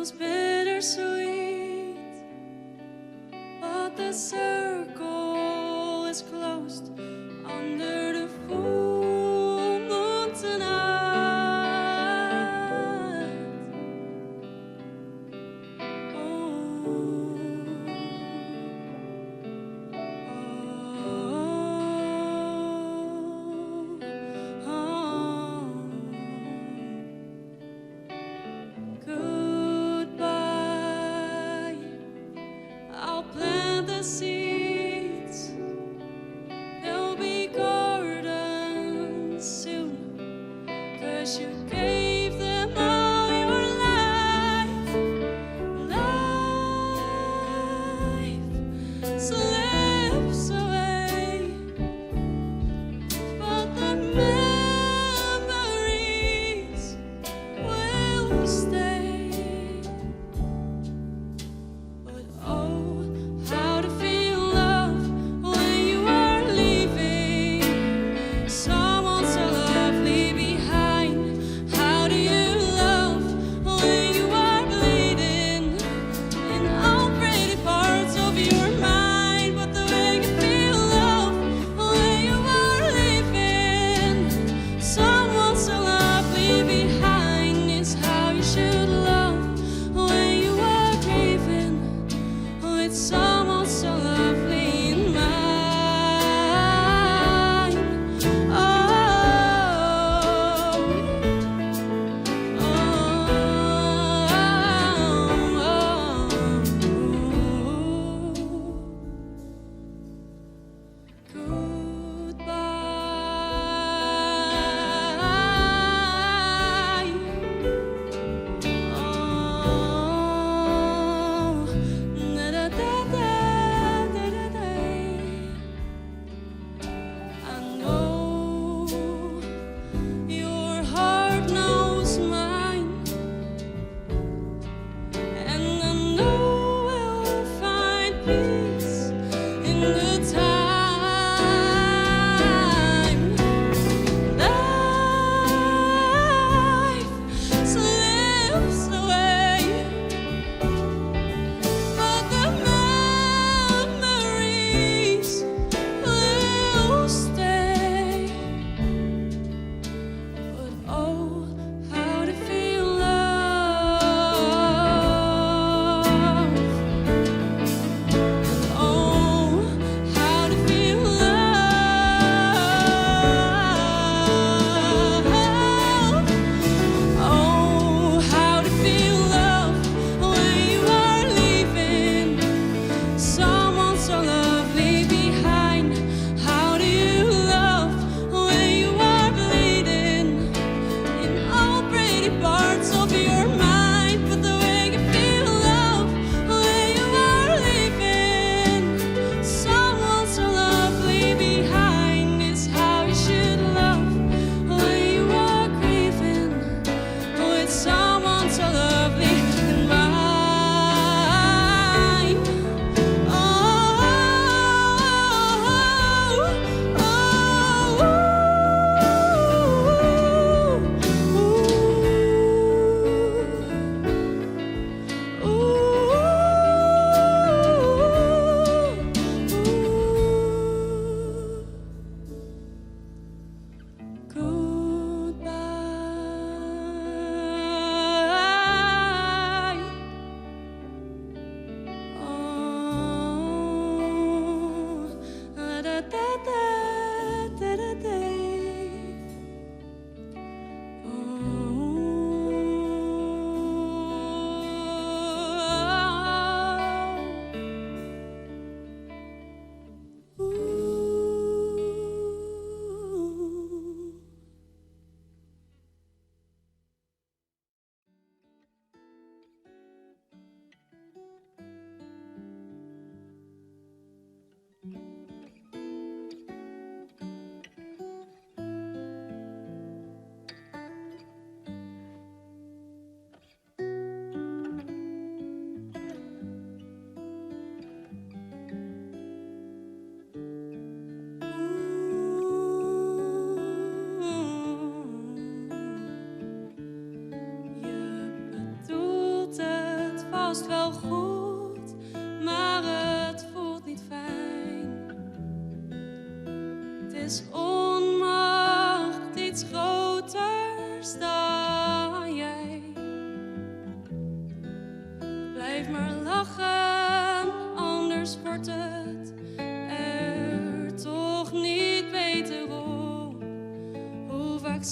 Feels bittersweet, but the circle is closed under the full moon tonight. Oh, oh, oh. Goodbye. I'll plant the seeds. There'll be gardens soon. 'Cause you gave them all your life. Life slips away, but the memories will stay. But oh, how to feel love when you are leaving someone so lovely behind. How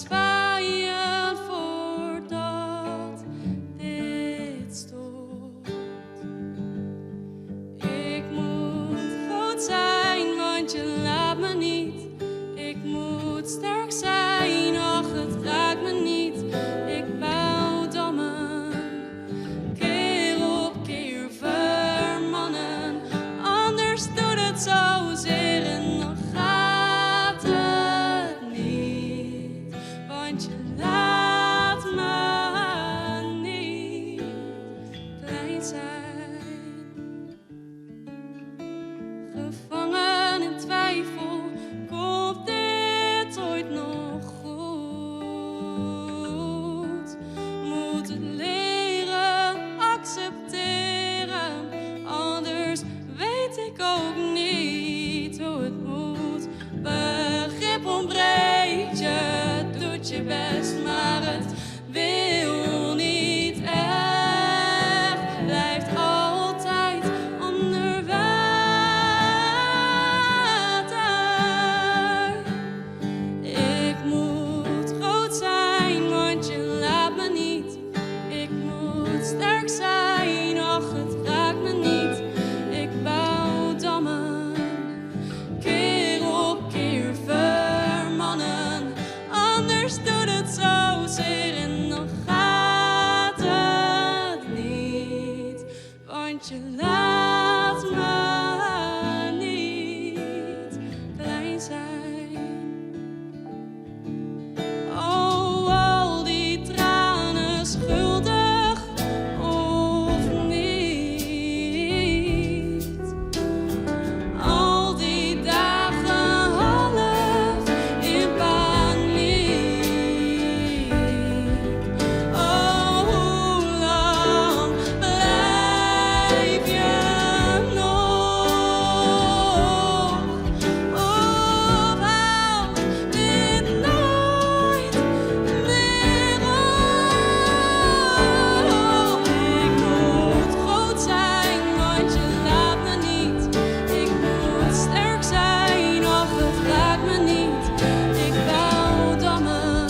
Swaaien voordat dit stopt. Ik moet groot zijn, want je laat me niet. Ik moet sterk zijn, ach het raakt me niet. Ik bouw dammen, keer op keer vermannen. Anders doet het zo zeer en dan gaat het niet. Want je laat me niet klein zijn. Gevangen in twijfel, komt dit ooit nog goed? Moet het leren accepteren, anders weet ik ook niet hoe het moet. Begrip ontbreekt, je doet je best, maar het wil niet echt. Blijft altijd onder water. Ik moet groot zijn, want je laat me niet. Ik moet sterk zijn, ach het raakt me niet. Ik bouw dammen, keer op keer vermannen. Anders doet het zo zeer en dan gaat het niet. Want je laat me niet klein zijn. Oh, al die tranen schuldig of niet. Al die dagen half in paniek. Oh, hoe lang blijf je nog? Of houdt dit nooit meer op? Ik moet groot zijn, want je laat me niet. Ik moet sterk zijn, ach het raakt me niet. Ik bouw dammen,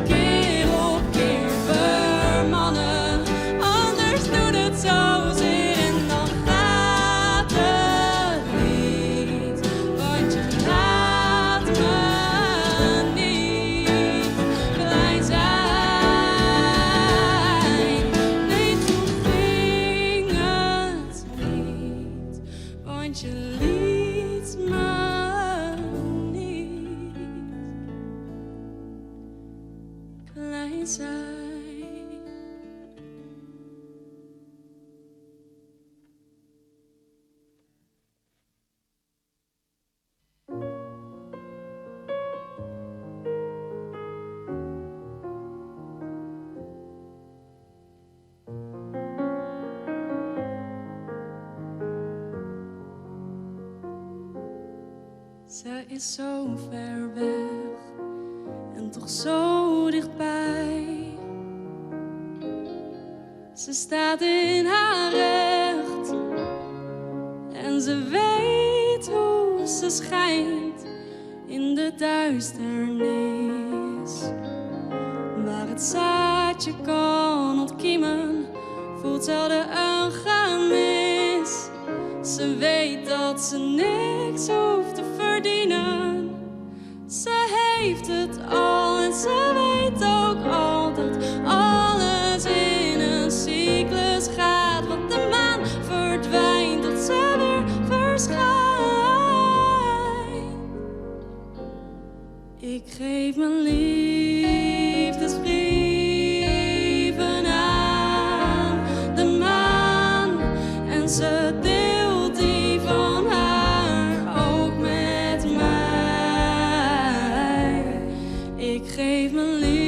keer op keer vermannen. Anders doet het zo zeer en dan gaat het niet. Want je laat me niet klein zijn. Nee, toen ging het niet. Want je liet me niet klein zijn. Ze is zo ver weg en toch zo dichtbij. Ze staat in haar recht en ze weet hoe ze schijnt in de duisternis. Waar het zaadje kan ontkiemen, voelt zelden een gemis. Ze weet dat ze niks hoeft te verdienen. Ze heeft het al en ze weet ook al dat alles in een cyclus gaat. Want de maan verdwijnt tot ze weer verschijnt. Ik geef mijn liefdesbrieven aan de maan en ze deelt die van haar ook met mij. Ik geef mijn liefdesbrieven.